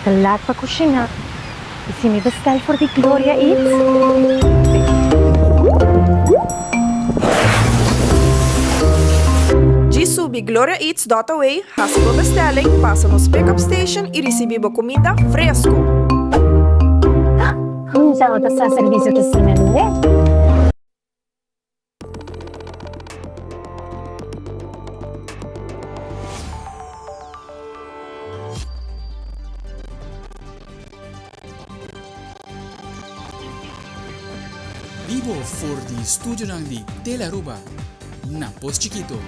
ta laat pa kushiná i si mi bestel for di Gloria Eats? Djis subi gloriaeats dot away, hasi bo bestelling, pasa nos pick-up station i risibí bo kuminda fresku! Hunta bo ta sa servisio ta sina lihé. Bibo for di studionan di Telearuba na Pos Chikito.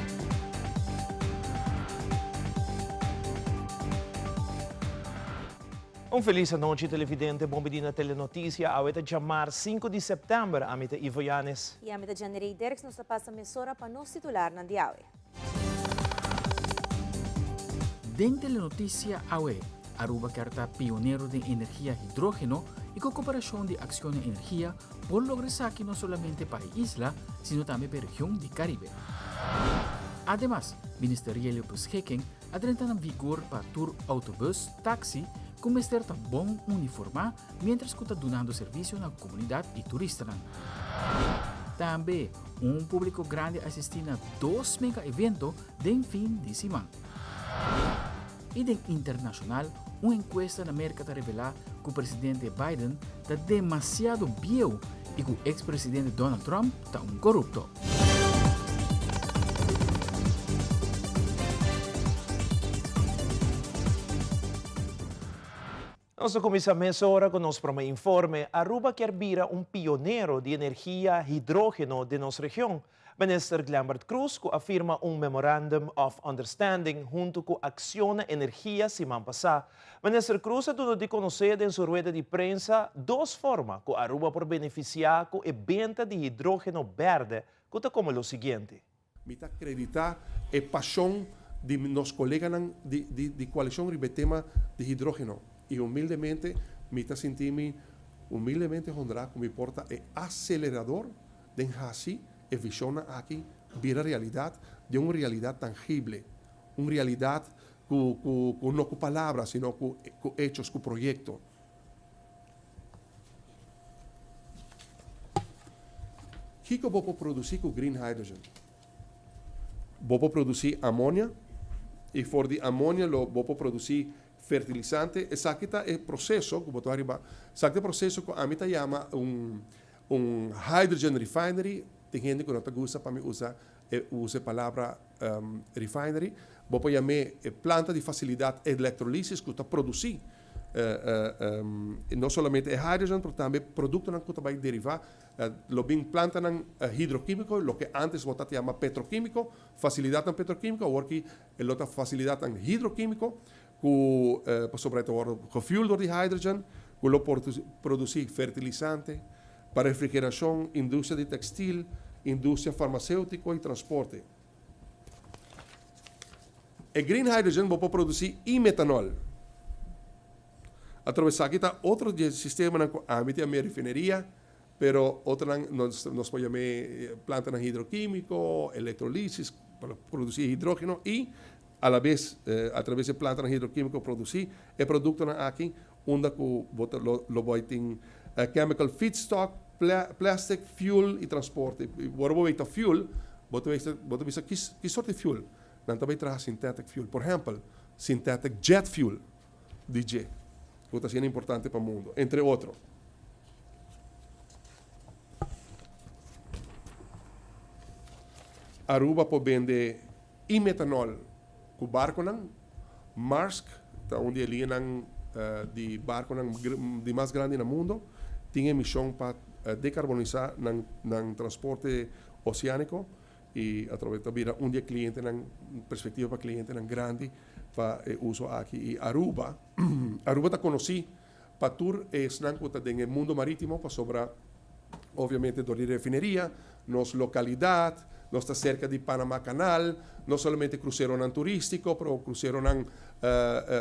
Un felis anochi televidente, bon bini na Telenoticia. Awe ta djamar sinku di sèptèmber. Ami ta Ivo Yanes. I ami ta Janirey Dirks. Nos ta pasa mesora pa nos titularnan di awe. Den Telenoticia awe, Aruba kier ta pionero den energia hidrógeno i ku koperashon di Acciona Energia por logra esaki no solamente pa e isla, sino tambe pa e region di Caribe. Ademas, Minister Rielio Beschikking a drenta na vigor pa tur autobus, taxi, cu mester ta bon uniforma mientras cu ta dunando servicio na comunidad y turistanan. Tambe, un publico grandi a asisti na dos mega evento den fin di siman. Y den internacional, un encuesta na Merca ta revela cu presidente Biden ta demasiado bieu y cu ex presidente Donald Trump ta un corupto. Nos ta cuminsa mesora cu nos prome informe. Aruba kier bira un pionero di energia hidrogeno den nos region. Minister Glenbert Croes cu a firma un Memorandum of Understanding hunto cu Acciona Energia siman pasa. Minister Croes a duna di conoce den su rueda di prensa dos forma cu Aruba por beneficia cu e benta di hidrogeno berde cu ta como lo siguiente. Mi ta acredita e pasion di nos coleganan di di coalicion riba e tema di hidrogeno y humildemente mi ta sinti mi humildemente honra cu mi por ta e acelerador Den hasi e vishonnan aki bira realidat den un realidat tangible, un realidat ku ku ku no ku palabra sino ku ku hechos, ku proyekto. Kiko bo por produsí ku green hydrogen? Bo por produsí amonia i for di amonia lo bo por produsí fertilisante. Esaki ta e proseso ku bo ta riba, esaki ta e proseso ku ami ta yama un Un hydrogen refinery, tin hende ku no ta gusta pa mi usa e usa e palabra refinery, bo por yam'é e planta di fasilidat elektrolisis ku ta produsí no solamente e hydrogen pero tambe produktonan ku ta bai derivá. Lo bin plantanan hidrokímiko, loke ántes bo ta yama petrokímiko, fasilidatnan petrokímiko, awor ki lo ta fasilidatnan hidrokímiko ku pasobra e ta wòrdu gefuel dor di hydrogen, ku lo por produsí fertilisante pa refrigerashon, industria di tekstil, industria farmaseutiko i transporte. E green hydrogen bo por produsí i-metanol. Atrobe esaki ta otro di e sistemanan ku ami ta yam'é refineria, pero otronan nos nos por yam'é plantanan hidrokímiko, elektrolisis pa produsí hidrógeno i Alabes, a traves e plantanan hidrokimiko produsí e produktonan aki, unda ku bo ta lo lo bai tin chemical feedstock, plastic, fuel i transporte. I ora bo bai ta fuel, bo ta bisa bo ta bisa ki ki sort di fuel? Nan ta bai traha synthetic fuel. Por ehèmpel, synthetic jet fuel di dje, ku ta asina importante pa mundu, entre otro. Aruba por bende I metanol ku barkonan. Maersk ta un di e liñanan di barkonan di mas grandi na mundo. Tin e mishon pa dekarbonisá nan nan transporte oseániko i atrobe ta bira un di e klientenan, perspektiva pa klientenan grandi pa e uso aki. I Aruba, Aruba ta konosí pa tur esnan ku ta den e mundo marítimo pasobra obviamente dor di refineria, nos lokalidat, nos ta serka di Panama Canal, no solamente kruseronan turístiko pero kruseronan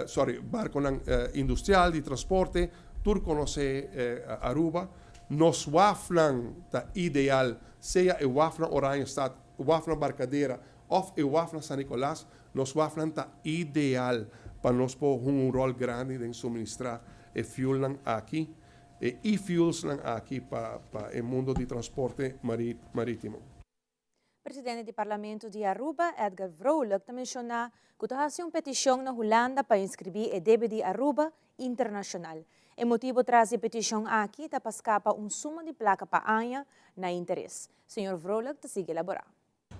sorry barkonan industrial di transporte tur konosé Aruba. Nos wafnan ta ideal sea e wafnan Oranjestad, wafnan Barcadera òf e wafnan San Nicolas, nos wafnan ta ideal. pa nos por hunga un ròl grandi den suministrá e fuelnan aki, e e-fuelsnan aki pa pa e mundo di transporte marítimo. Presidente di Parlamento di Aruba, Edgar Vrolijk, ta menciona cu ta haci un peticion na Hulanda pa inscribi e debe di Aruba internacional. E motibo tras di e peticion aki ta pa scapa un suma di placa pa aña na interes. Señor Vrolijk ta sigui elabora.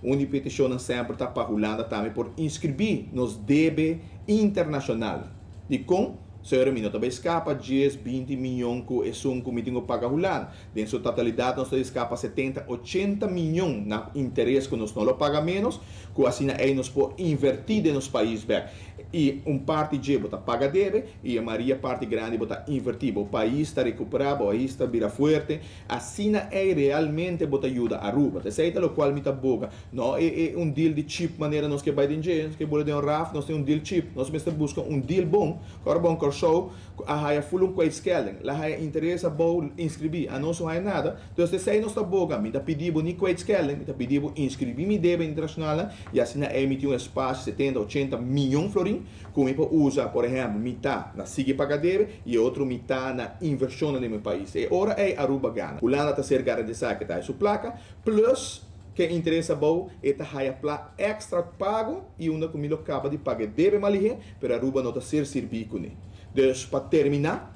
Un di peticionnan semper ta pa Hulanda tambe por inscribi nos debe internacional. Dicon? Señora mi no ta bay scapa dies, binti miyon cu esun cu mi tin cu paga Hulanda. Den su totalidat nos ta di skapa setenta, ochenta miyon na interes ku nos no lo paga ménos, ku asina ei nos por invertí den nos pais bèk. I un parti dje bo ta paga debe i e maria parti grandi bo ta invertí. Bo pais ta rekuperá, bo pais ta bira fuerte. Asina ei realmente bo ta yuda Aruba. Ta esei ta lokual mi ta boga. No e e un deal di chip manera nos ke bai den dje, nos ke bula den un raf, nos tin un deal chip. Nos mester buska un deal bon, ku ora bon Kòrsou Ku a haya ful un kwijtschelding, la haya interes abou inscribí, anos no haya nada, dus esei nos ta boga, mi ta pidi bo ni kwijtschelding, mi ta pidi bo inscribí mi debe internacionalnan y asina ei mi tin un espacio setenta, ochenta miyon florin ku mi por usa, por ehempel, mitá na sigui paga debe y e otro mitá na inversionnan den mi pais. E ora ei Aruba gana. Hulanda ta ser garantisa ke ta haya su placa, plus ke interes abou e ta haya pla extra pago y unda ku mi lo caba di paga e debe malihé, pero Aruba no ta ser sirbí kuné. Dus pa terminá,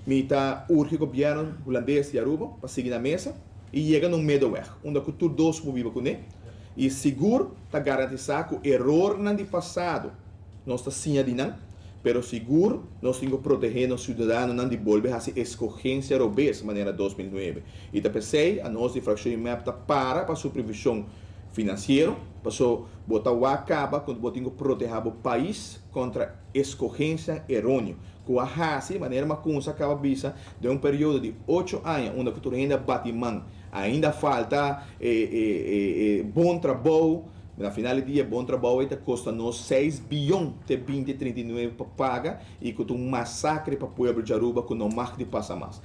mi ta urgi gobièrnu Hulandes di Aruba pa sigui na mesa i yega na un middelweg unda ku tur dos por biba kuné i sigur ta garantisá ku erornan di pasado nos ta siña di nan, pero sigur nos tin ku protehé nos siudadanonan di bolbe hasi eskogensia robes manera 2009. I ta p'esei anos di frakshon di mep ta para pa supervishon finansiero, paso bo ta wak kaba ku bo tin ku protehá bo pais kontra eskogensia eróneo ku a hasi manera Macunza a kaba bisa den un periodo di ocho aña unda ku tur hende a bati man ainda falta e e e bon trabou na final di dia bon trabou ei ta kosta nos seis biyon te binti 39 pa paga i ku ta un masakre pa pueblo di Aruba ku no mag di pasa mas.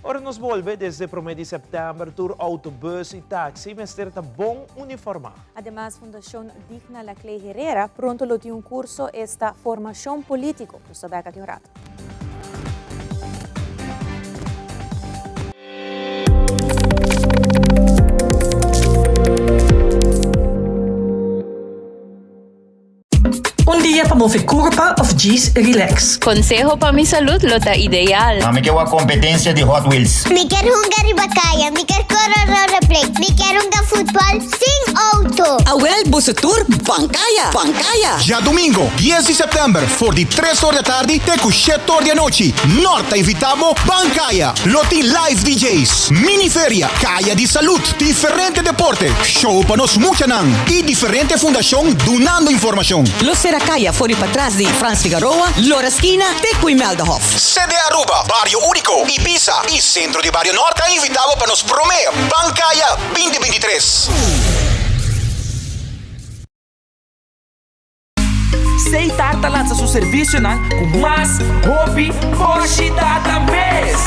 Ora nos bolbe desde promé di sèptèmber tur outobùs i taksi mester ta bon uniformá. Ademas Fundashon Digna Laclé Herrera pronto lo tin un kurso esta Formashon Polítiko. Nos ta bèk aki un rato. Un dia pa move curpa of djis relax. Conseho pa mi salud lo ta ideal. Ma mi ke wak competencia di Hot Wheels. Mi kier hunga riba caya, mi kier core rollerblade, mi kier hunga futbol sin auto. Awel boso tur ban caya, ban caya! Djadumingo, dies di sèptèmber, for di tres or di atardi te ku shete or di anochi, Nort ta invitá bo ban kaya! Lo tin live DJ's, mini feria, kaya di salud, diferente deporte, show pa nos muchanan i diferente fundashon dunando informashon. Lo sera kaya for di patras di Frans Figaroa, Lora Skina te ku Imeldahof. CD Aruba, Bario Unico, Ibiza i Centro di Bario Nort ta invita bo pa nos prome Ban Kaya 2023. Seitar ta lansa su servisionan ku mas hopi boshi data mes.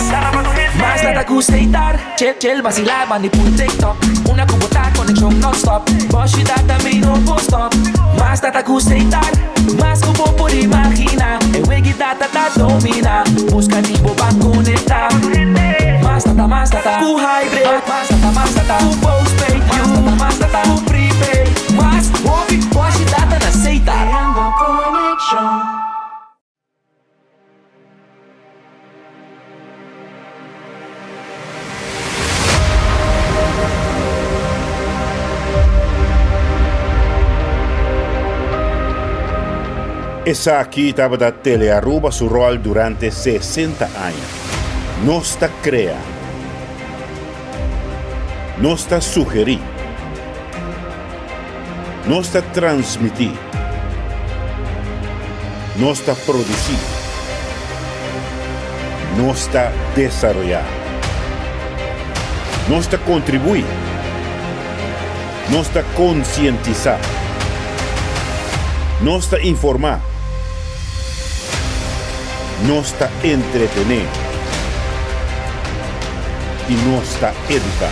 Mas data ku Seitar, chill chill basila bandi pul TikTok. Una ku bo ta konekshon non-stop, boshi data mi no por stop. Mas data ku Seitar, mas ku bo por imagina. E wegi data ta domina, buska di bo ban konekta. Mas data, mas data ku hybrid, mas data, mas data ku postpaid, mas data, mas data ku prepaid. Mas hopi boshi data na Seitar. Creando conexion. Esaki tabata Telearuba su rol durante 60 aña. Nos ta crea. Nos ta sugerí. Nos ta transmití. Nos ta produsí. Nos ta desaroyá. Nos ta kontribuí. Nos ta konsientisá. Nos ta informá. Nos ta entretené. I nos ta eduká.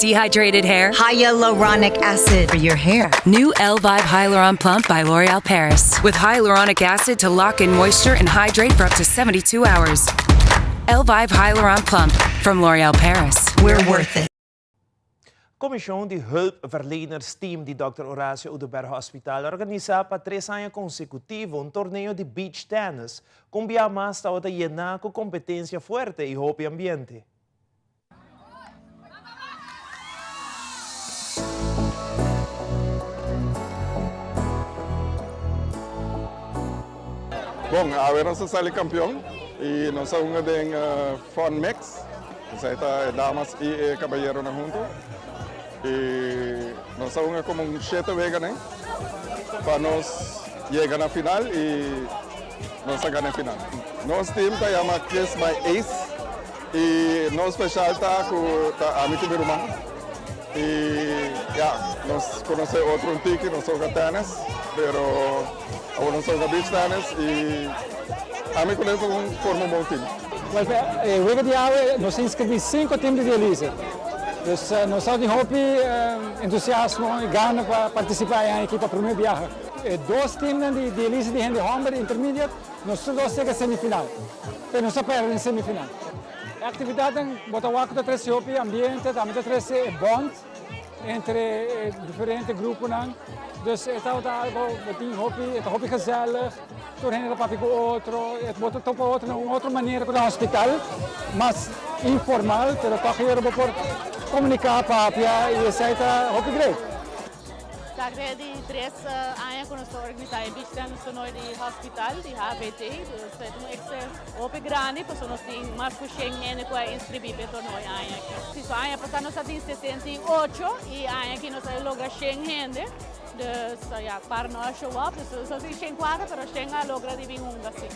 Dehydrated hair? Hyaluronic acid for your hair. New Elvive Hyaluron Plump by L'Oreal Paris. With hyaluronic acid to lock in moisture and hydrate for up to 72 hours. Elvive Hyaluron Plump from L'Oreal Paris. We're worth it. Comision di Hulpverleners Team di Dòkter Horacio Oduber Hospital a organisa pa tres aña consecutivo un torneo di beach tennis cu un bia mas tabata yena cu competencia fuerte y hopi ambiente. Bon, awe nos a sali campeon y nos a hunga den Fun Mix. Esei ta e damas y e caballeronan hunto. Y nos a hunga como un shete weganan pa nos yega na final y nos a gana e final. Nos team ta yama Kiss My Ace y nos special ta cu ta ami cu mi ruman. Y ya, nos conoce otro un tiki, nos toca tennis, pero awor nos toca beach tennis y ami cu Nelson forma un bon team. Well, pa e wega di awe nos a inscribi cinco team di dialyse. Dus nos a tin hopi entusiasmo y gana pa participa e aña aki pa prome biaha. E dos teamnan di dialyse di hende homber intermediate nos tur dos yega semifinal, pero nos a perde den semifinal. E actividadnan bo ta wak ku ta trese hopi ambiente, tambe ta trese e bond entre e diferente gruponan. Dus e tabata algo bo tin hopi, e ta hopi gezellig, tur hende ta papia ku otro, bo ta topa otro na un otro manera ku na hospital, mas informal, pero tòg ayora bo por komuniká, papia i esei ta hopi great. Ta di tres aña ku nos ta organisá e beach tennis toernooi di hospital di HVT. Dus e ta un éksito hopi grandi pasobra nos tin mas ku shen hende ku a inskribí pa e tornooi aña aki. Si so aña pasá nos a tin 68 i aña aki nos a logra shen hende. Dus ya, par no a show up, dus nos tin shen kuater pero shen a logra di bin hunga si.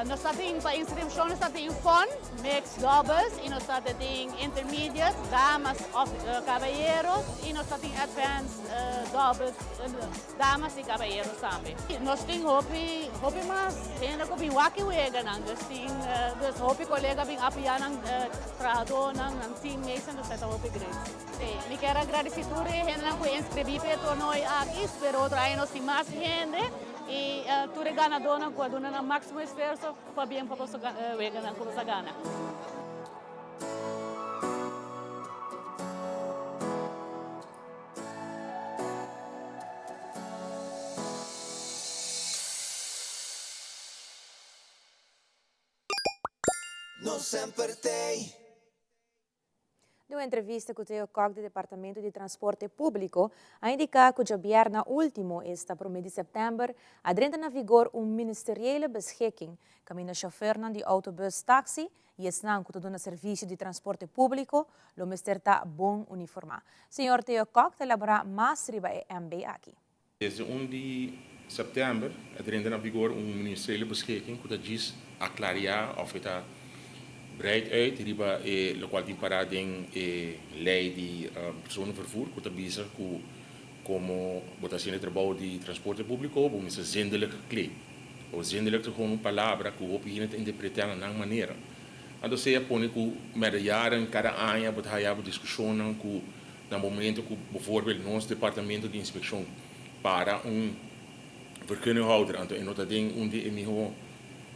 Nos ta tin pa inskripshon nos ta tin fun, mixed doubles y nos ta tin intermediate, damas of caballeros y nos ta tin advanced doubles, damas y caballeros tambe. Nos tin hopi hopi mas hende cu bin wak e weganan, dus tin dus hopi colega bin apoya nan trahadornan, nan teammates, dus ta hopi great. Si, mi kier a gradici tur e hendenan cu a inscribi pa e torneo aki, spero otro aña nos tin mas hende. I tur e ganadónan ku a duna nan máksimo esfuerso pabien pa boso weganan ku boso a gana. No semper t'ei. Den un entrevista ku Theo Kok di Departamento di Transporte Públiko a indiká ku djabièrna último, esta promé di sèptèmber, a drenta na vigor un ministeriële beschikking kaminda shòfernan di outobùs, taksi i esnan ku ta duna servisio di transporte públiko lo mester ta bon uniformá. Señor Theo Kok ta elaborá mas riba e MB aki. Desde un di sèptèmber a drenta na vigor un ministeriële beschikking ku ta djis aklariá òf e ta breid uit riba e lokual tin pará den e lei di personenvervoer ku ta bisa ku komo bo ta hasiendo e trabou di transporte públiko bo mester zindelijk gekleed. Òf zindelijk ta gewoon un palabra ku hopi hende ta interpretá na nan manera. Anto esei a pone ku mèrda yaren kada aña bo ta haya bo diskushonnan ku Na momento cu bijvoorbeeld nos departamento di inspeccion para un vergunninghouder anto e no ta den un di e miho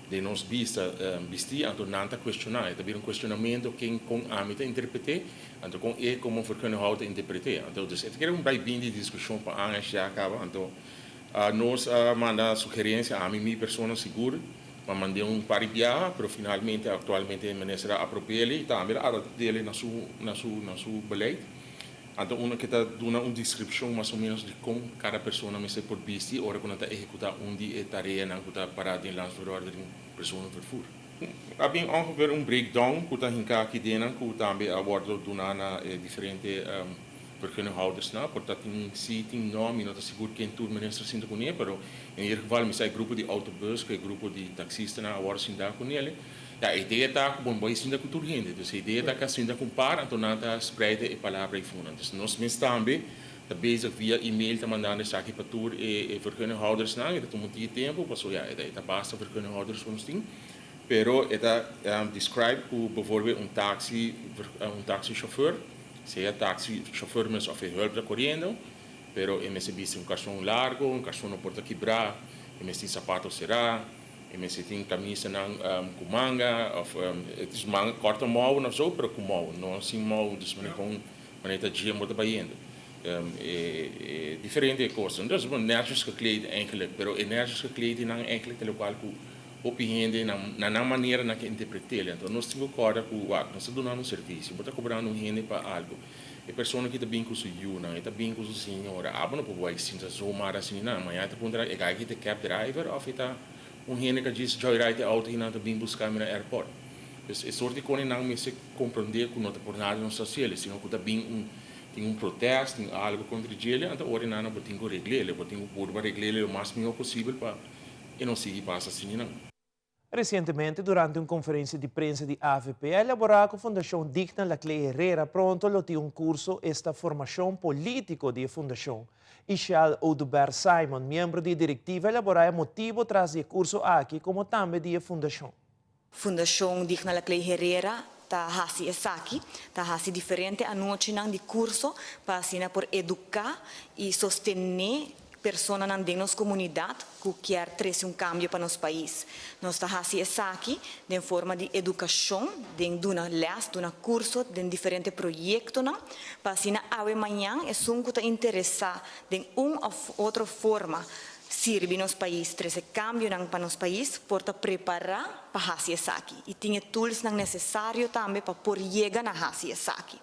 den nos bista bisti anto nan ta cuestiona e ta bira un cuestionamento ken con ami ta interprete anto con e como vergunninghouder ta interprete anto dus e ta kere un bay bin di discusion pa aña ya caba anto nos a manda sugerencia ami mi persona sigur Ma mand'é un par di biaha, pero finalmente actualmente e minister a apropi'el y tambe a adapt'el na su na su na su beleid. Anto uno ke ta duna un descripcion mas o menos di con cada persona mester por bisti ora cu nan ta ehecuta un di e tareanan cu ta para den Landsverordening Personenvervoer. A bin ongeveer un breakdown cu ta hinca aki dennan cu tambe a wordo duna na e diferente Vergunninghouders na por ta tin si tin no mi no ta sigur ken tur minister sinta kuné pero en ieder geval mi sa e grupo di autobus ku e grupo di taxistanan a wòrdu sinta kunele ya e idea ta ku bon bo a sinta ku tur hende dus e idea ta ku a sinta ku un par anto nan ta spreide e palabra ei funa dus nos mes tambe ta bezig via email ta mandando esaki pa tur e vergunninghouders nan e ta tuma un tiki tempu pasobra ya e ta basta vergunninghouders ku nos tin pero e ta describe ku bijvoorbeeld un taxi un taxi chauffeur. Sea taxi chauffeur mes of e hulp ta coriendo, pero e mester bisti un carson largo, un carson no por ta kibra, e mester tin sapato cera, e mester tin camisanan cu manga of het is manga corta mouwen of zo, pero cu mouwen, no sin mouwen, dus manera con manera ta dje bo ta bayendo. E diferente cosnan. Dus bon netjes gekleed eigenlijk, pero e netjes gekleed nan eigenlijk ta locual cu Hopi hende na nan manera nan ke interpret'el. Anto nos tin ku kòrda ku wak, nos ta dunando un servisio. Bo ta kobrando un hende pa algu. E persona ki ta bin ku su yunan, e ta bin ku su señora. Abo no por bai sinta zomaar asina nan. Mañana e ta puntra, e guy aki ta cab driver òf e ta un hende ku a djis joyride e outo i nan ta bin buska mi na airport? Pues e sort di kos nan mester komprondé ku no ta por nada nos ta hasiel, sino ku ta bin un tin un protest, tin algu kontra djele, anto ora nan bo tin ku regl'el. Bo tin ku purba regl'el lo mas mihó posibel pa E no sigui pasa asina nan. Resientemente durante un konferensia di prensa di avp a elaborá ku Fundashon Digna Laclé Herrera pronto lo tin un kurso esta formashon polítiko di e fundashon. Ishel Oduber Simon, miembro di e direktiva a elaborá e motibo tras di e kurso aki komo tambe di e fundashon. Fundashon Digna Laclé Herrera ta hasi esaki, ta hasi diferente anochinan di kurso pa asina por eduká i sostené personanan den nos komunidat ku kier trese un kambio pa nos pais. Nos ta hasi esaki den forma di edukashon, den duna lès, duna kurso den diferente proyektonan pa asina awe mañan esun ku ta interesá den un òf otro forma Sirbi nos pais, trese kambionan pa nos pais por ta prepará pa hasi esaki i tin e toolsnan nesesario tambe pa por yega na hasi esaki.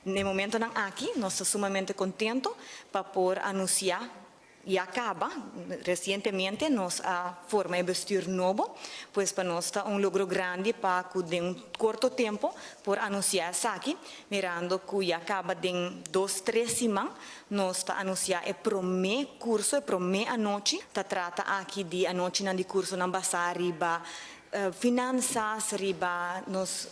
Na e momentonan aki nos ta sumamente kontento pa por anunsiá ya kaba resientemente nos a forma e bestuur nobo, pues pa nos ta un logro grandi pa ku den un korto tempo por anunsiá esaki, mirando ku ya kaba den dos tres siman Nos ta anunsiá e promé kurso, e promé anochi. Ta trata aki di anochinan di kursonan basá riba finansas, riba nos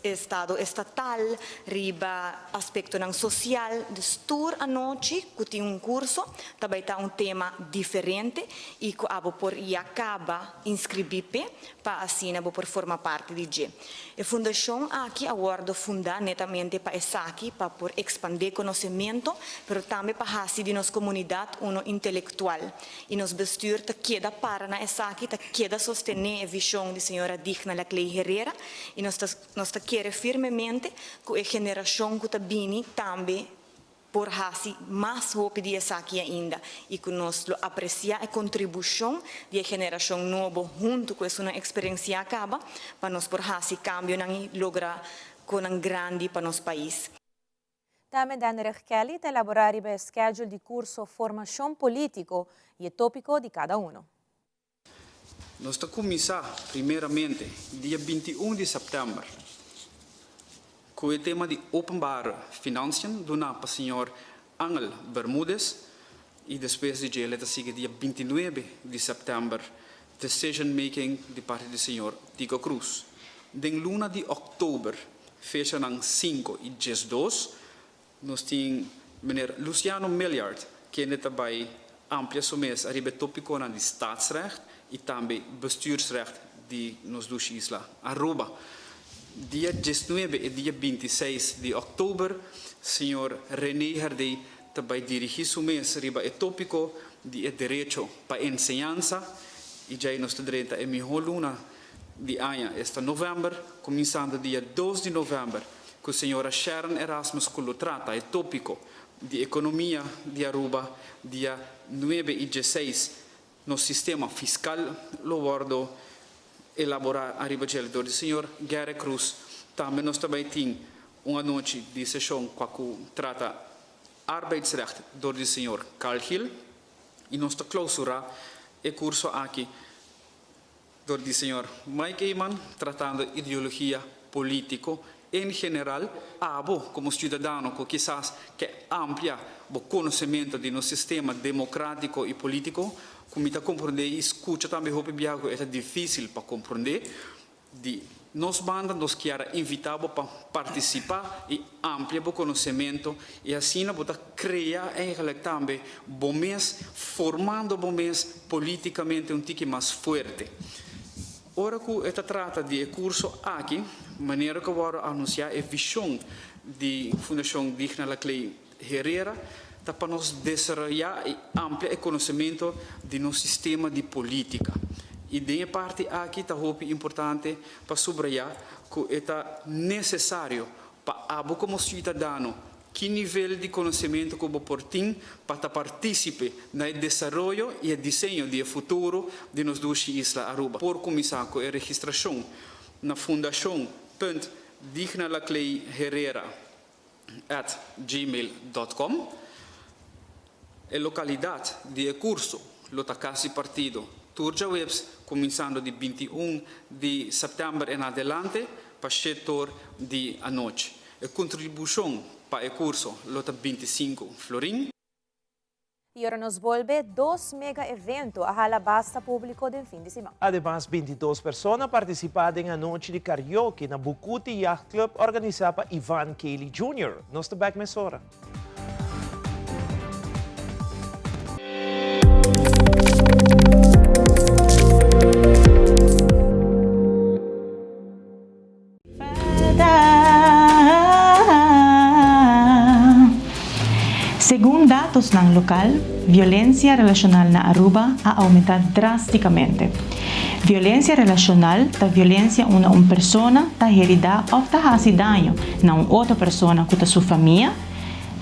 estado estatal, riba aspektonan sosial. Dus tur anochi ku tin un kurso ta bai ta un tema diferente i ku abo por ya kaba inskribí p'e pa asina bo por forma parti di dje. E fundashon aki a wòrdu fundá netamente pa esaki, pa por ekspandé konosementu, pero tambe pa hasi di nos komunidat uno intelektual. I nos bestür ta keda para na esaki, ta keda sostené e vishon di señora Digna Laclay Herrera i nos ta nos ta kere firmemente ku e generashon ku ta bini tambe por hasi mas hopi di esaki ainda i ku nos lo apresiá e kontribushon di e generashon nobo huntu ku esunnan eksperensiá kaba pa nos por hasi kambionan i logra konan grandi pa nos pais. Tambe Danrich Kelly ta elaborá riba e schedule di kurso Formashon Polítiko i e tópiko di kada uno. Nos ta kuminsá primeramente dia 21 di sèptèmber ku e tema di Openbare Financiën duná pa señor Angel Bermudez i despues di dje le ta sigui dia 29 di sèptèmber Decision Making di parti di señor Tico Cruz. Den luna di òktober fechanan 5 i 12 Nos tin meneer Luciano Milliard kende ta bai amplia su mes ariba e topiconan di staatsrecht y tambe bestuursrecht di nos dushi isla Aruba. Dia diesnuebe y dia 26 di october señor Rene Herdé ta bai dirigi su mes riba e topico di e derecho pa enseñansa y djai nos ta drenta e miho luna di aña, esta november, cuminsando dia 2 di november. Cu señora Sharon Erasmus cu lo trata e topico di economia di Aruba dia nuebe y dieseis nos sistema fiscal lo wordo elabora ariba djel dor di señor Gary Cruz. Tambe nos ta bay tin un anochi di sesion cua cu trata arbeidsrecht dor di señor Carl Giel y nos ta clausura e curso aki Dor di señor Mike Eman tratando ideologia politico en general. Abo como ciudadano cu kisas ke amplia bo conocemento di nos sistema democratico y politico, cu mi ta comprende y scucha tambe hopi biaha cu e ta dificil pa comprende, Di nos banda nos kier a invita bo pa participa y amplia bo conocemento y asina bo ta crea eigenlijk tambe bo mes, formando bo mes politicamente un tiki mas fuerte. Ora cu e ta trata di e curso aki, Manera ku a wòrdu anunsiá e vishon di Fundashon Digna Laclay Herrera ta pa nos desaroyá i amplia e konosementu di nos sistema di polítika. I den e parti aki ta hopi importante pa subrayá ku e ta nesesario pa abo komo siudadano ki nivel di konosementu ku bo por tin pa ta partísipe na e desaroyo i e diseño di e futuro di nos dushi isla Aruba. Por kuminsá ku e registrashon na fundashon punt dignalaclayherrera at gmail dot com. E lokalidat di e kurso lo ta kasi partido tur djaweps kuminsando di 21 di sèptèmber en adelante pa shetor di anochi. E kontribushon pa e kurso lo ta 25 florin. Y ora nos bolbe, dos mega evento a hala basta publico den fin di siman. Ademas 22 persona a participa den anochi di karaoke na Bucuti Yacht Club organisa pa Ivan Kelly Junior. Nos ta bek mesora. Segun datosnan lokal, violensia relashonal na Aruba a oumentá drástikamente. Violensia relashonal ta violensia unda un persona ta heridá òf ta hasi daño na un otro persona ku ta su famia,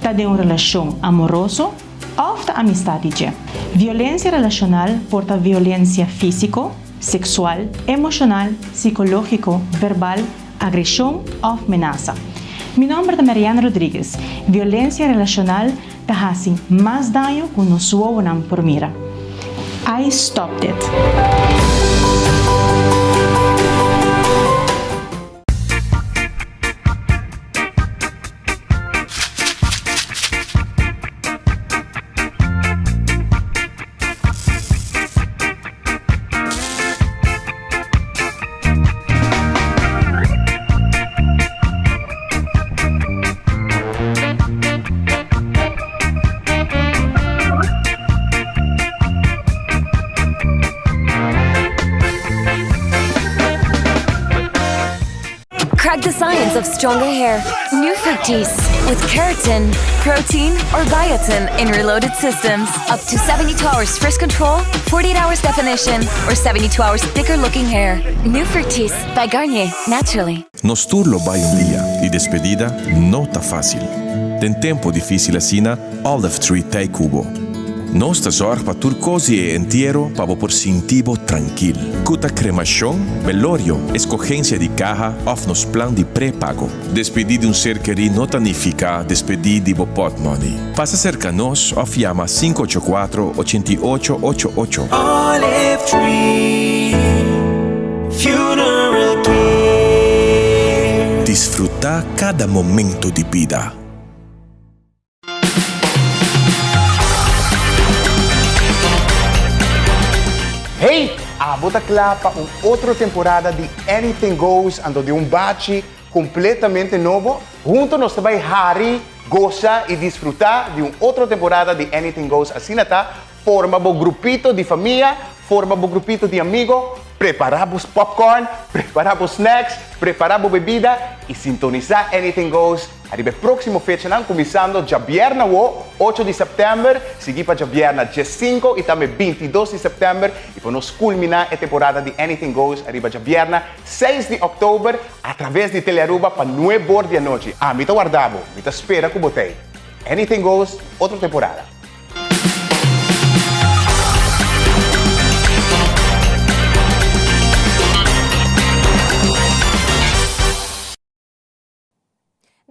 ta den un relashon amoroso òf ta amistad di dje. Violensia relashonal por ta violensia físiko, seksual, emoshonal, sikológiko, verbal, agreshon òf menasa. Mi nòmber ta Marianne Rodriguez. Violensia relashonal ta hasi mas daño ku nos wowonan por mira. I stopped it. Crack the science of stronger hair. New Fructis with keratin, protein, or biotin in reloaded systems. Up to 72 hours frizz control, 48 hours definition, or 72 hours thicker looking hair. New Fructis by Garnier, naturally. Nos tur lo bai un dia y despedida no ta facil. Den tempo dificil asina, Olive Tree t'ey cu bo. Nos ta zorg pa tur cos di e entiero pa bo por sinti bo trankil. Cu ta cremacion, belorio, escogencia di caha of nos plan di prepago. Despedi di un ser keri no ta nifica despedi di bo potmoney. Pasa cerca nos of yama 584 88 88. Olive Tree Funeral Care. Disfruta cada momento di bida. Hey! Abo ta kla pa un otro temporada di Anything Goes anto di un bachi completamente nobo? Hunto nos ta bai hari, gosa y disfruta di un otro temporada di Anything Goes asina ta, forma bo grupito di famia, forma bo grupito di amigo, prepara bo popcorn, prepara bo snacks, prepara bo bebida y sintonisa Anything Goes Ariba e próksimo fechanan, kuminsando djabièrna awo, ocho di sèptèmber, sigui pa djabièrna diesinko i tambe bintidos di sèptèmber, i pa nos kulminá e temporada di Anything Goes ariba djabièrna seis di òktober atraves di Telearuba pa nuebor di anochi. Ami ta warda bo, mi ta spera ku bo t'ei. Anything Goes, otro temporada.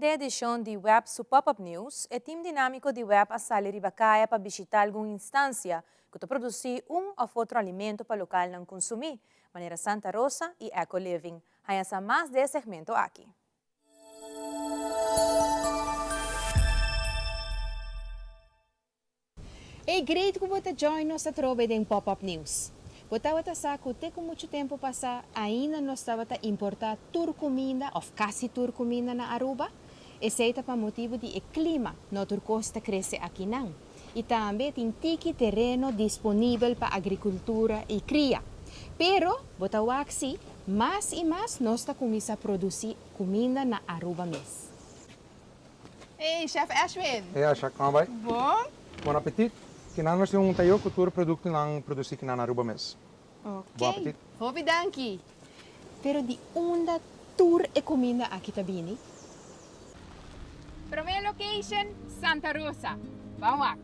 Den edishon di web su Pop-Up News, e tim dinámiko di web a sali riba kaya pa bishitá algun instansia ku ta produsí un òf otro alimento pa lokalnan kunsumí, manera Santa Rosa i Eco Living. Haña sa mas den e segmento aki. Ey great ku bo ta join nos atrobe den Pop Up News. Bo tabata sa ku te ku muchu tempu pasá ainda nos tabata importá tur kuminda òf kasi tur kuminda na Aruba? Esei ta pa motibu di e klima, no tur kos ta krese akinan. I tambe tin tiki tereno disponibel pa agrikultura i kria. Pero bo ta wak si. Mas y mas nos ta cuminsa produci cuminda na Aruba mes. Hey, Chef Ashwin! Hey Asha, con a bay? Bon! Bon apetit! Kinan nos tin un tayo cu tur productonan produci kinan na Aruba mes. Ok. Bon apetit! Hopi danki! Pero di unda tur e cuminda aki ta bini? Prome location, Santa Rosa. Ban wak.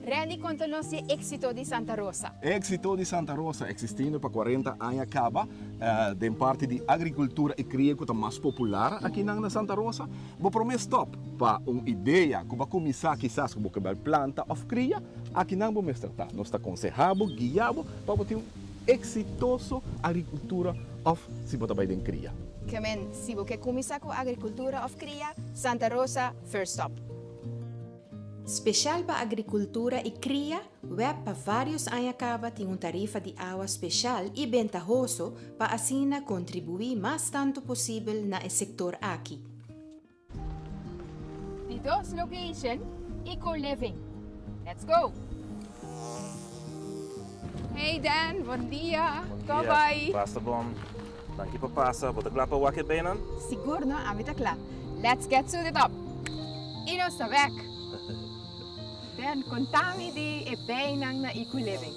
Randy konta nos di e éksito di Santa Rosa. E éksito di Santa Rosa eksistiendo pa cuarenta aña kaba den parti di agrikultura i kria ku ta mas popular akinan na Santa Rosa. Bo prome stop pa un idea ku bo a kuminsá kisas ku bo ke bal planta òf kria, akinan bo mester ta. Nos ta konsehá bo, guia bo pa bo tin un eksitoso agrikultura òf si bo ta bai den kria. Ke men, si bo ke kuminsá ku agrikultura òf kria, Santa Rosa first stop. Speshal pa agrikultura i kria, web pa vários aña kaba tin un tarifa di awa speshal i bentahoso pa asina kontribuí mas tantu posibel na e sektor aki. Di dos location, Eco Living. Let's go! Hey Dan, bon dia. Bon dia. Bai? Basta bon. Danki pa pasa. Bo ta kla pa wak e beinan? Sigur no, ami ta kla. Let's get suited up. I nos ta bek. Dan, konta mi di e beinan na Eco Living.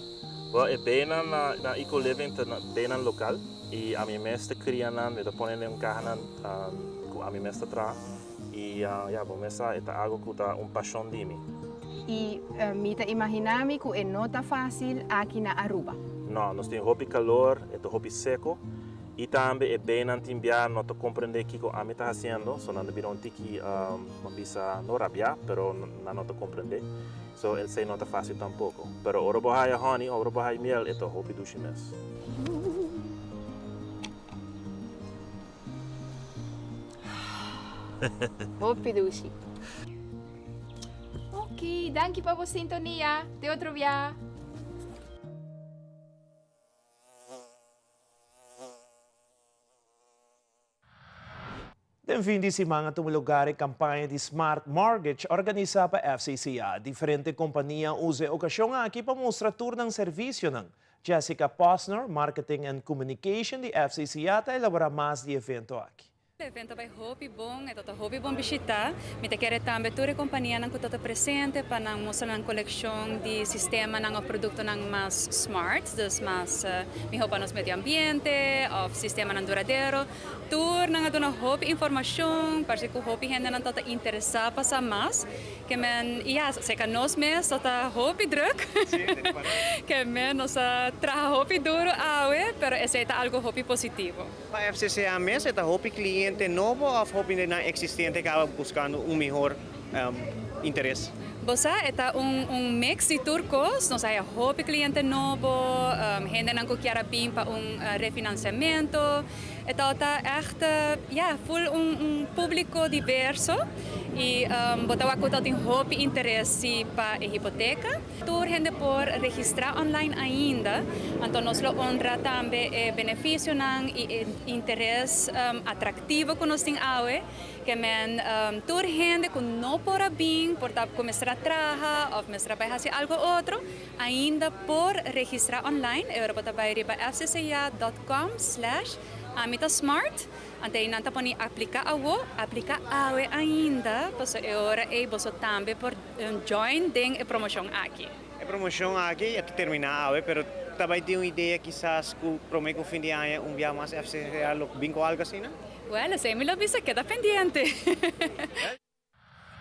Wel, e beinan na Eco Living ta beinan lokal. I ami mes ta kria nan, mi ta pone den un kahanan ku ami mes ta traha. I ya, bo mes sa e ta algu ku ta un pashon di mi. I mi ta imaginá mi ku e no ta fásil aki na Aruba. No, nos tin hopi kalor, e ta hopi seko. I tambe e beinan tin bia no ta komprendé kiko ami ta hasiendo, so nan ta bira un tiki, bo bisa, no rabiá, pero nan no ta komprendé. So esei no ta fácil tampoco. Pero ora bo haya honey, ora bo haya miel, e ta hopi dushi mes. Hopi dushi. Ok, danki pa bo sintonia. Te otro bia. Den fin di siman a tuma lugar e kampaña di Smart Mortgage organisá pa FCCA. Diferente kompania usa e okashon aki pa mustra tur nan servisionan. Jessica Posner, Marketing and Communication di FCCA ta elaborá mas di e evento aki. E evento a bai hopi bon, e tabata hopi bon bishitá. Mi ta kere tambe tur e kompanianan ku tabata presente pa nan mustra nan kolekshon di sistemanan òf produktonan mas smart, dus mas mihó pa nos medio ambiente òf sistemanan duradero. Tur nan a duna hopi informashon, parse ku hopi hendenan tabata interesá pa sa mas. Ke men, i ya, seka nos mes ta ta hopi druk. Ke men nos a traha hopi duru awe, pero esei ta algu hopi positivo. Pa FCCA mes e ta hopi cliente nobo of hopi de nan existente caba buscando un mihor interes? Bo sa, e ta un un mix di tur cos. Nos haya hopi cliente nobo, hendenan cu kier a bin pa un refinanciamento. E tabata echt, ya, full un un publico diverso y bo ta wak cu tabatin hopi interes si pa e hipoteca. Tur hende por registra online ainda, anto nos lo honra tambe e beneficionan y e interes atractivo cu nos tin awe, ke men tur hende cu no por a bin, por ta cu mester a traha of mester a bay haci algo otro, Ainda por registrá online, e ora bo ta bai riba fcca dot com slash ami ta smart, ante ei nan ta pone apliká awo, apliká awe ainda, pasobra e ora ei boso tambe por join den e promoshon aki. E promoshon aki ya ta terminá awe, pero ta bai tin un idea kisas ku promé ku fin di aña un bia mas fcca lo bin ku algu asina? Wèl, esei mi lo bisa, keda pendiente.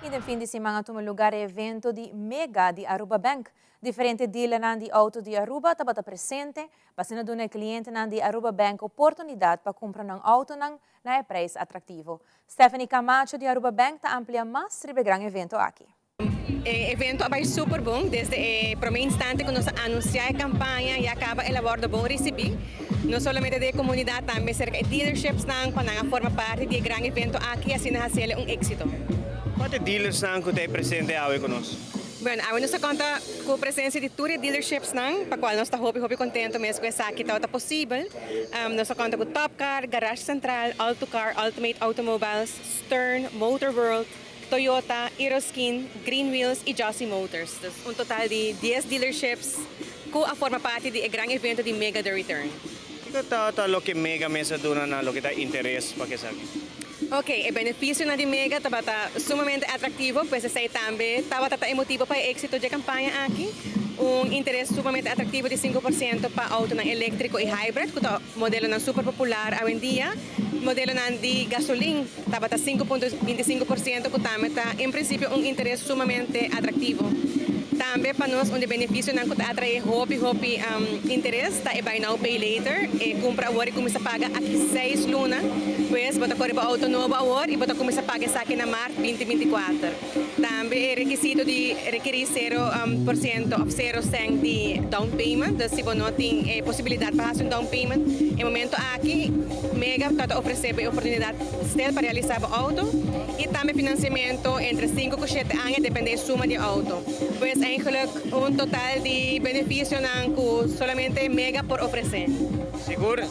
Y den fin di siman a tuma lugar e evento di Mega di Aruba Bank. Diferente dealernan di auto di Aruba tabata presente pa asina duna e clientenan di Aruba Bank oportunidad pa cumpra nan autonan na e prijs atractivo. Stephanie Camacho di Aruba Bank ta amplia mas riba e gran evento aki. E evento a bai super bon, desde e prome instante cu nos a anuncia e campaña ya caba el a wordo bon ricibi, no solamente den e comunidad tambe cerca e dealershipsnan pa nan a forma parti di e gran evento aki asina haciele un exito. Cua ta e dealersnan cu ta e presente awe cu nos? Bueno, awe nos ta conta cu presencia di tur e dealershipsnan, pa cual nos ta hopi hopi contento mes cu esaki tabata posibel. Nos ta conta cu Top Car, Garage Central, Alto Car, Ultimate Automobiles, Stern, Motor World, Toyota, Eroskin, Green Wheels y Jossy Motors. Dus un total di dies dealerships cu a forma parti di e gran evento di Mega The Return. Kiko ta ta loke Mega mes a duna na loke ta interes pa esaki? Ok, e beneficionan di Mega tabata sumamente atractivo, pues esey tambe tabata ta e motibo pa e exito dje campaña aki. Un interes sumamente atractivo di 5% pa autonan electrico y hybrid, cu ta modelonan super popular awendia. Modelonan di gasolin tabata 5.25% cu tambe ta en principio un interes sumamente atractivo. Tambe pa nos un di beneficionan cu ta atrae hopi hopi interes ta e buy now pay later, e cumpra awor y cuminsa paga aki seis luna, pues bo ta core bo auto nobo awor y bo ta cuminsa paga esaki na maart 2024. Tambe e rekisito di rekerí 0% òf sero sèn di down payment. Dus si bo no tin e posibilidat pa hasi un down payment e momento aki, Mega ta ta ofresé bo e oportunidat stel pa realisá bo outo i tambe finansiamentu entre sinku ku shete aña dependé e suma di e outo. Pues eigenlik un total di benefisionan ku solamente Mega por ofresé. Sigur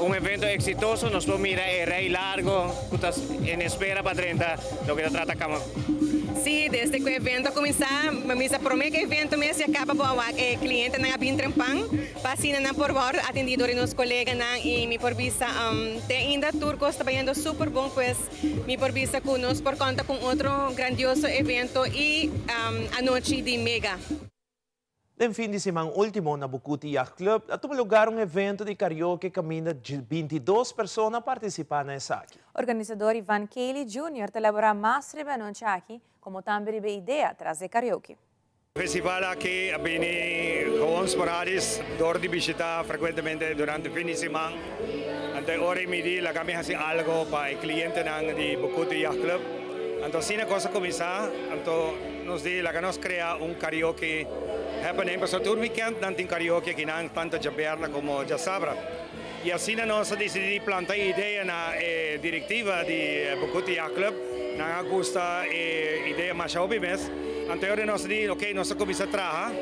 un evento eksitoso, nos por mira e rei largo ku ta en espera pa drenta. Loke ta trata kama. Sí, desde ku e evento a kuminsá, mi misa promé ku e evento mes ya kaba bo a wak e klientenan a bin trempan pa asina nan por wòrdu atendí dor di nos koleganan i mi por bisa te ainda tur kos ta bayendo super bon pues mi por bisa ku nos por konta ku un otro grandioso evento i anochi di mega. Den fin di siman ultimo na Bucuti Yacht Club a tuma lugar un evento di karaoke kaminda 22 persona a partisipa na esaki. Organisador Ivan Cayley Junior ta elabora mas riba e anochi aki como tambe riba e idea tras e karaoke. Festival aki a bini gewoon sporadis dor di bishita frekuentemente durante fin di siman. Anto e ora i midi laga mi hasi algo pa e klientenan di Bucuti Yacht Club. Anto asina kos a kuminsá. Anto nos di laga nos krea un karaoke happening pasobra tur weekend nan tin karaoke akinan tanto djaberna komo djasabra. I asina nos a disidí di planta e idea na e direktiva di Bucuti Yacht Club. Nan a gusta e idea masha hopi mes. Anto e ora nos a di ok nos a kuminsá traha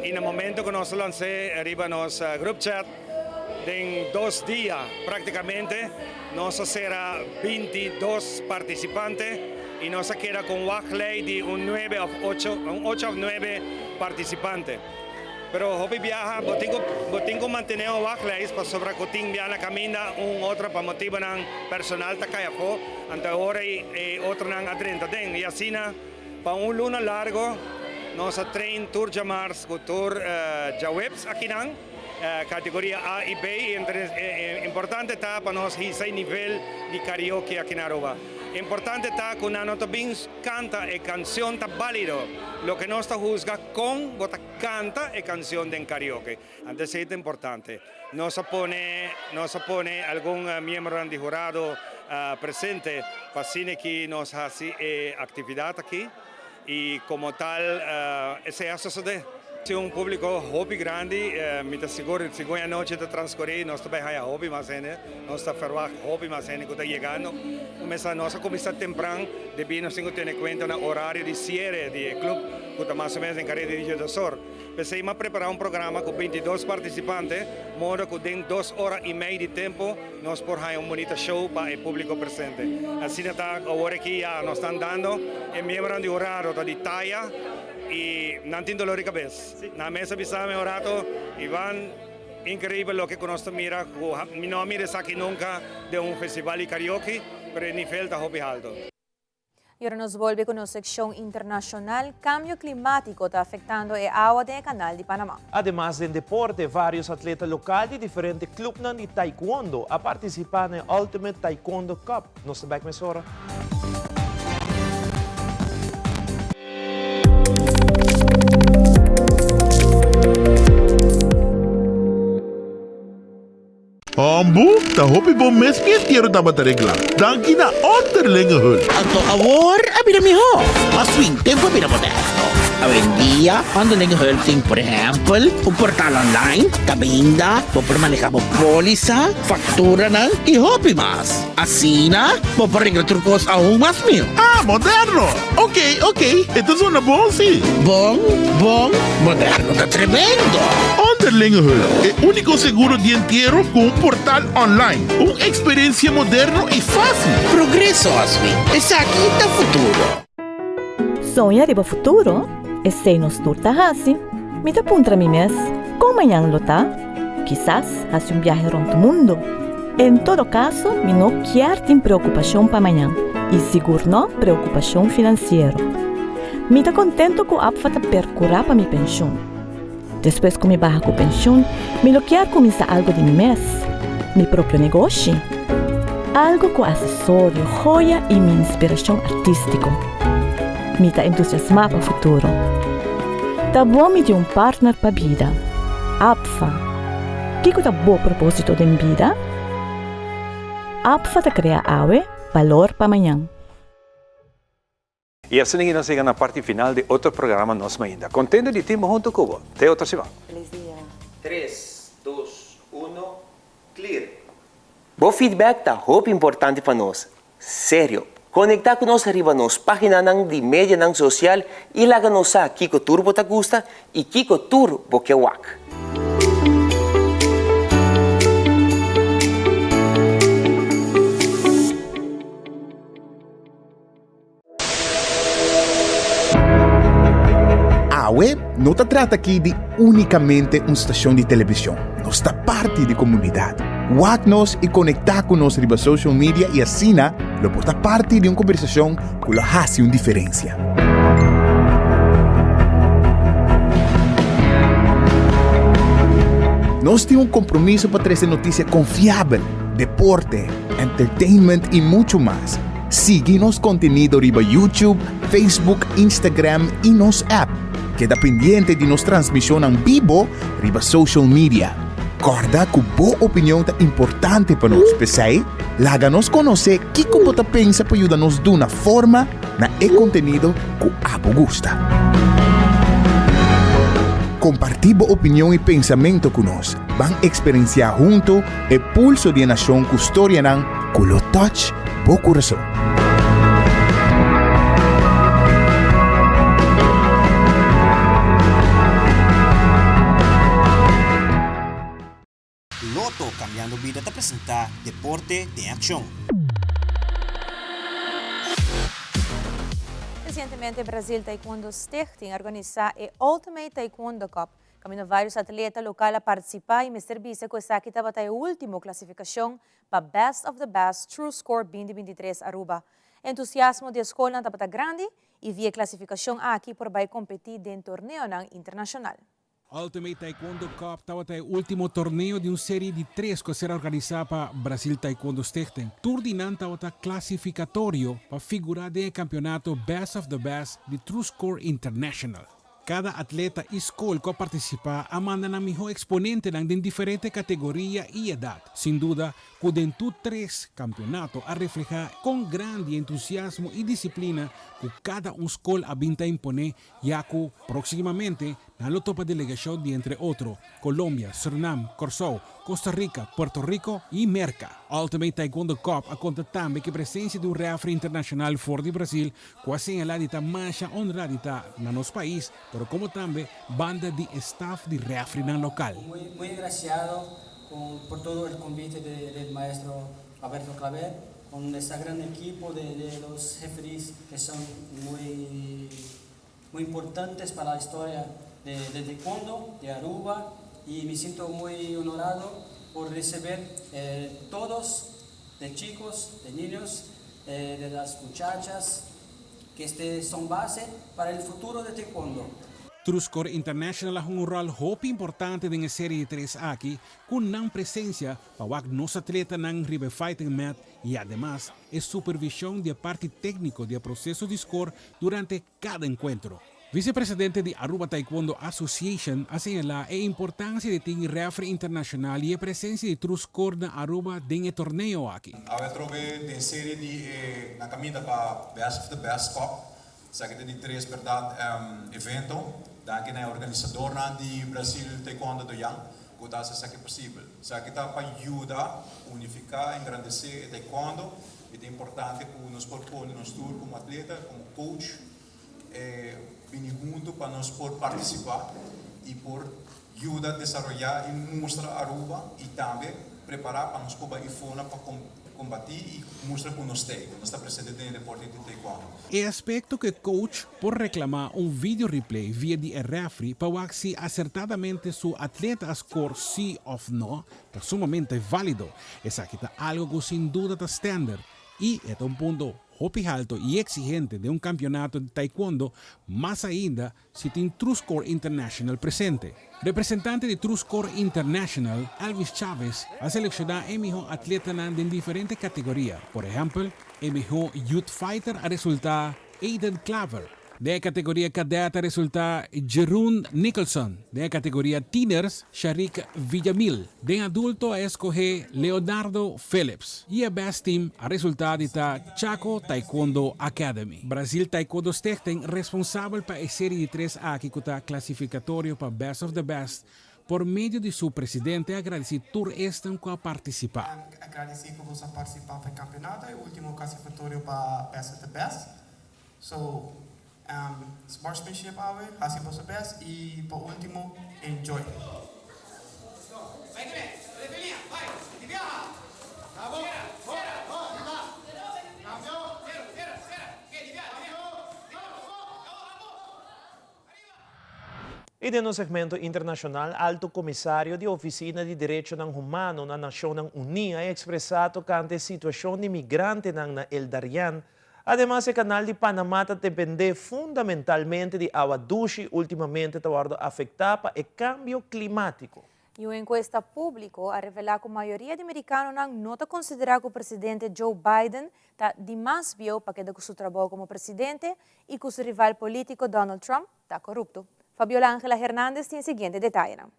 i na momento ku nos a lans'é riba nos group chat den dos dia praktikamente nos a sera 22 partisipante i nos a keda ku un wachtlei di un nuebe òf ocho un ocho òf nuebe partisipante. Pero hopi biaha bo tin ku bo tin ku mantené un wachtlijst pasobra ku tin biaha na kaminda un otro pa motibonan personal ta kai afó, anto e ora ei e otronan a drenta den. I asina pa un luna largo nos a train tur djamars ku tur djaweps akinan, kategoria A i B i importante ta pa nos hisa e nivel di karaoke aki na Aruba. Importante ta ku nan no ta bin kanta e kansion ta bálido, loke nos ta husga Kon bo ta kanta e kansion den karaoke? Anto esei ta importante. Nos a pone nos a pone algun miembronan di hurado presente pa asina ki nos hasi e aktividat aki i komo tal esei a sosodé. Si un públiko hopi grandi, mi ta sigur segun e anochi ta transkurí nos ta bai haña hopi mas hende, nos ta ferwagt hopi mas hende ku ta yegando. Kumesa nos a kuminsá tempran debí nos tin ku tene kuenta na orario di siere di e klup ku ta mas o ménos den kareda di diesdosor. P'esei m'a prepará un programa ku 22 partisipante, modo ku den dos ora i mei di tempu nos por haña un bunita show pa e públiko presente. Asina ta awor aki ya nos ta andando, e miembronan di hurado ta di taya i nan tin dolor di kabes. Nan mes a bisa mi un rato, Ivan, Increibel loke ku nos ta mira ku mi no a mira esaki nunka den un festival di karaoke, pero e nivel ta hopi halto. Y ora nos bolbe cu nos seccion internacional, cambio climatico ta afectando e awa den e canal di Panama. Ademas den deporte, varios atleta local di diferente clubnan di taekwondo a participa na e Ultimate Taekwondo Cup. Nos ta bek mesora. Hombu, ta hopi bon mes mi entiero tabata reglá. Danki na Onderlinge Hulp. Anto awor a bira mihó. Mas fin tempu a bira moderno. Awendia Onderlinge Hulp tin por ehèmpel un portal online kaminda bo por manehá bo pólisa, fakturanan i hopi mas. Asina bo por regla tur kos aun mas mihó. Ah, moderno! Ok, ok, e ta zona bon si. Bon, bon, moderno ta tremendo! Onderlinge Hulp, e úniko seguro di entiero ku un portal online. Un eksperensia moderno i fásil. Progreso, Oswin. Esaki ta futuro. Soña riba futuro? Esei nos tur ta hasi. Mi ta puntra mi mes, kon mañan lo ta? kisas hasi un biahe rond mundo. En todo caso, mi no kier tin preocupacion pa mañan y sigur no preocupacion financiero. Mi ta contento cu APFA ta percura pa mi pensioen. Despues cu mi baha cu pensioen, mi lo kier cuminsa algo di mi mes, mi propio negoshi. Algo cu accesorio, joya y mi inspiracion artistico. Mi ta entusiasma pa futuro. Ta bon mi tin un partner pa bida. APFA. Kiko ta bo propósito den bida? APFA ta krea awe, balor pa mañan. Y asina nos yega na parti final di otro programa Nos Mainta. Contento di tin bo hunto cu bo. Te otro siman. Feliz dia. Tres, dos, uno, clear! Bo feedback ta hopi importante pa nos. Serio, conecta cu nos riba nos paginanan di medianan social y laga nos sa kico tur bo ta gusta y kico tur bo ke wak. Awe no ta trata aki di únikamente un stashon di televishon, nos ta parti di komunidat. Wak nos i konektá ku nos riba social media i asina lo por ta parti di un kombersashon ku lo hasi un diferensia. Nos tin un kompromiso pa trese notisia konfiabel, deporte, entertainment i muchu mas. Sigui nos kontenido riba YouTube, Facebook, Instagram i nos app. Keda pendiente di nos transmishonnan bibo riba social media. Kòrda ku bo opinion ta importante pa nos, p'esei laga nos konosé kiko bo ta pensa pa yuda nos duna forma na e kontenido ku abo gusta. Kompartí bo opinion i pensamentu ku nos. Ban eksperensiá huntu e pulso di e nashon ku storianan ku lo touch bo kurason. Lotto Cambiando Bida ta presenta Deporte den Accion. Recientemente Brazil Taekwondo Stichting a organisa e Ultimate Taekwondo Cup Caminda varios atleta local a participa y mester bisa cu esaki tabata e ultimo clasificacion pa Best of the Best True Score 2023 Aruba. Entusiasmo di e scolnan tabata grandi y via e clasificacion aki por bay competi den torneonan internacional. Ultimate Taekwondo Cup tabata e ultimo torneo di un serie di tres cu a ser organisa pa Brasil Taekwondo Stichting. Tur di nan tabata clasificatorio pa figura den e campeonato Best of the Best di True Score International. Kada atleta i skol ku a partisipá a manda nan mihó eksponentenan den diferente kategoria i edat. Sin duda ku den tur tres kampionato a reflehá kon grandi e entusiasmo i disiplina ku kada un skol a bin ta imponé ya ku próksimamente nan lo topa delegashon di entre otro Colombia, Surinam, Kòrsou, Costa Rica, Puerto Rico i Merka. Ultimate Taekwondo Cup a konta tambe ku e presensia di un rèfri internashonal for di Brasil Ku a señalá di ta masha honrá di ta na nos pais, pero komo tambe banda di e staf di rèfrinan lokal. Muy muy agraciado con por todo el convite de del maestro Alberto Claver con esta gran equipo de de los referees que son muy muy importantes para la historia de de taekwondo de Aruba y me siento muy honorado por recibir eh todos de chicos de niños de las muchachas que este son base para el futuro de taekwondo. Truscore International a hunga un ròl hopi importante den e serie di tres aki ku nan presensia pa wak nos atletanan riba e fighting mat i ademas e supervishon di e parti tékniko di e proseso di skor durante kada enkuentro. Vicepresidente di Aruba Taekwondo Association a señalá e importancia di tin referee internacional y e presencia di True Score na Aruba den e torneo aki. Awe atrobe den serie di e na caminda pa Best of the Best Cup. Esaki ta di tres berdad evento. Danki na e organisadornan di Brasil Taekwondo Doyang cu ta haci esaki posibel. Esaki ta pa yuda unifica, engrandece e taekwondo y ta importante cu nos por pone nos tur como atleta, como coach, E bini hunto pa nos por participa y por yuda desaroya y mustra Aruba y tambe prepara pa nos por bay ifona pa. kombatí i mustra ku nos t'ei, ku nos ta presente den e deporte di taekwondo. E aspecto cu e coach por reclama un video replay via di e referee pa wak si acertadamente su atleta a score si of no ta sumamente valido. Esaki ta algo cu sin duda ta standard y e ta un punto hopi halto y exigente den un campeonato di taekwondo, mas ainda si tin True Score International presente. Representante di True Score International, Elvis Chavez, a selecciona e miho atletanan den diferente categoria. Por ehempel, e miho Youth Fighter a resulta Aiden Klaver. Den e categoria Cadet a resulta Jeroen Nicholson. Den e categoria Tieners, Sharik Villamil. Den adulto a escoge Leonardo Phillips. Y e Best Team a resulta di ta Chaco Taekwondo Academy. Brazil Taekwondo Stichting responsabel pa e serie di tres aki cu ta clasificatorio pa Best of the Best por medio di su presidente a gradici tur esnan cu a participa. A gradici cu boso a participa pa e campeonato e ultimo clasificatorio pa Best of the Best. So, sportsmanship awe, haci boso best y pa ultimo, enjoy. I den nos segmento internashonal, Alto Komisario di Ofisina di Derechonan Humano na Nashonnan Uní a ekspresá tokante e situashon di migrantenan na El Darién. Ademas e Kanal di Panamá ta dependé fundamentalmente di awa dushi últimamente ta wòrdu afektá pa e kambio klimátiko. I un enkuesta públiko a revelá ku mayoria di merikanonan no ta konsiderá ku presidente Joe Biden ta dimas bieu pa keda ku su trabou komo presidente i ku su rival polítiko Donald Trump ta korupto. Fabiola Angela Hernandez tin e siguiente detayenan.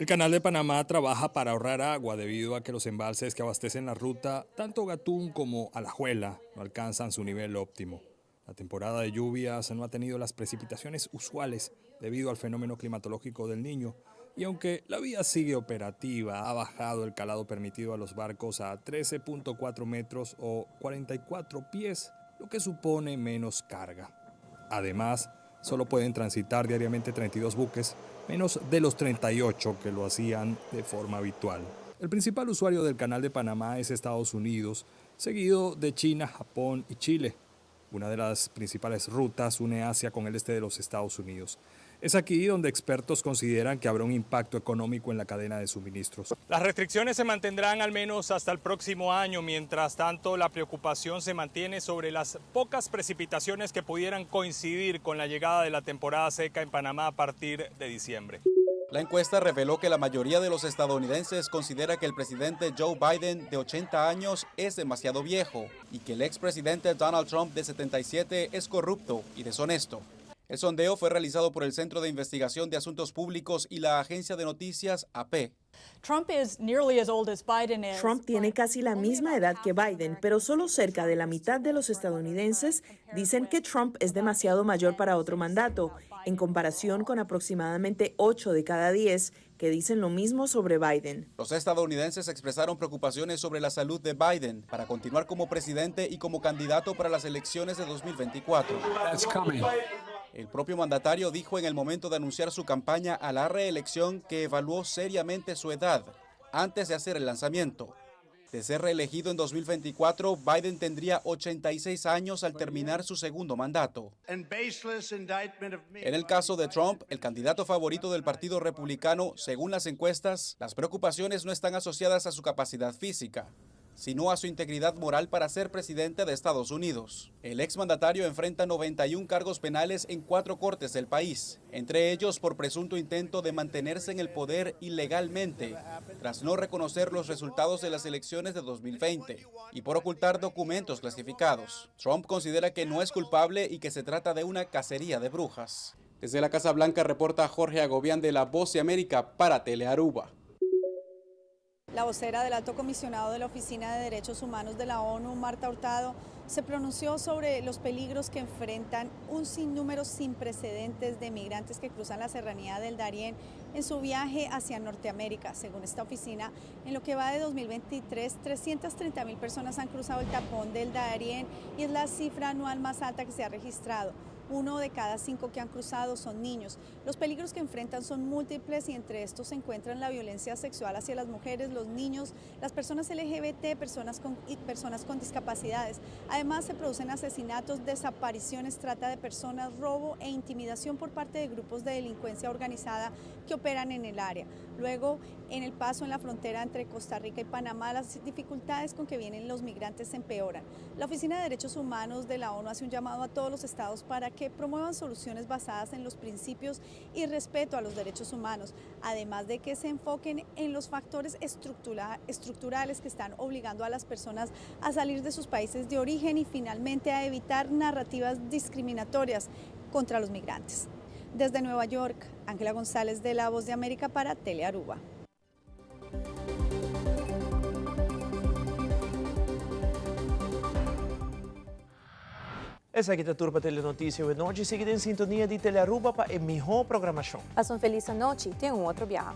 El Canal de Panamá trabaja para ahorrar agua debido a que los embalses que abastecen la ruta, tanto Gatún como Alajuela, no alcanzan su nivel óptimo. La temporada de lluvias no ha tenido las precipitaciones usuales debido al fenómeno climatológico del Niño, y aunque la vía sigue operativa, ha bajado el calado permitido a los barcos a 13.4 metros o 44 pies, lo que supone menos carga. Además, solo pueden transitar diariamente 32 buques, menos de los 38 que lo hacían de forma habitual. El principal usuario del Canal de Panamá es Estados Unidos, seguido de China, Japón y Chile. Una de las principales rutas une Asia con el este de los Estados Unidos. Es aquí donde expertos consideran que habrá un impacto económico en la cadena de suministros. Las restricciones se mantendrán al menos hasta el próximo año. Mientras tanto, la preocupación se mantiene sobre las pocas precipitaciones que pudieran coincidir con la llegada de la temporada seca en Panamá a partir de diciembre. La encuesta reveló que la mayoría de los estadounidenses considera que el presidente Joe Biden, de 80 años, es demasiado viejo y que el expresidente Donald Trump, de 77, es corrupto y deshonesto. El sondeo fue realizado por el Centro de Investigación de Asuntos Públicos y la agencia de noticias AP. Trump is nearly as old as Biden is. Trump tiene casi la misma edad que Biden, pero solo cerca de la mitad de los estadounidenses dicen que Trump es demasiado mayor para otro mandato, en comparación con aproximadamente 8 de cada 10 que dicen lo mismo sobre Biden. Los estadounidenses expresaron preocupaciones sobre la salud de Biden para continuar como presidente y como candidato para las elecciones de 2024. That's coming. El propio mandatario dijo en el momento de anunciar su campaña a la reelección que evaluó seriamente su edad antes de hacer el lanzamiento. De ser reelegido en 2024, Biden tendría 86 años al terminar su segundo mandato. En el caso de Trump, el candidato favorito del Partido Republicano, según las encuestas, las preocupaciones no están asociadas a su capacidad física, sino a su integridad moral para ser presidente de Estados Unidos. El exmandatario enfrenta 91 cargos penales en 4 cortes del país, entre ellos por presunto intento de mantenerse en el poder ilegalmente, tras no reconocer los resultados de las elecciones de 2020 y por ocultar documentos clasificados. Trump considera que no es culpable y que se trata de una cacería de brujas. Desde la Casa Blanca reporta Jorge Agobián de La Voz de América para Telearuba. La vocera del alto comisionado de la Oficina de Derechos Humanos de la ONU, Marta Hurtado, se pronunció sobre los peligros que enfrentan un sinnúmero sin precedentes de migrantes que cruzan la serranía del Darién en su viaje hacia Norteamérica. Según esta oficina, en lo que va de 2023, 330 mil personas han cruzado el tapón del Darién y es la cifra anual más alta que se ha registrado. Uno de cada cinco que han cruzado son niños. Los peligros que enfrentan son múltiples y entre estos se encuentran la violencia sexual hacia las mujeres, los niños, las personas LGBT, personas con, y personas con discapacidades. Además, se producen asesinatos, desapariciones, trata de personas, robo e intimidación por parte de grupos de delincuencia organizada que operan en el área. Luego, en el paso en la frontera entre Costa Rica y Panamá, las dificultades con que vienen los migrantes empeoran. La Oficina de Derechos Humanos de la ONU hace un llamado a todos los estados para que promuevan soluciones basadas en los principios y respeto a los derechos humanos, además de que se enfoquen en los factores estructurales que están obligando a las personas a salir de sus países de origen y finalmente a evitar narrativas discriminatorias contra los migrantes. Desde Nueva York, Ángela González de La Voz de América para Telearuba. Esaki ta tur pa Telenoticia awe nochi. Sigui den sintonia di Telearuba pa e miho programacion. Pasa un feliz anochi. Te un otro biaha.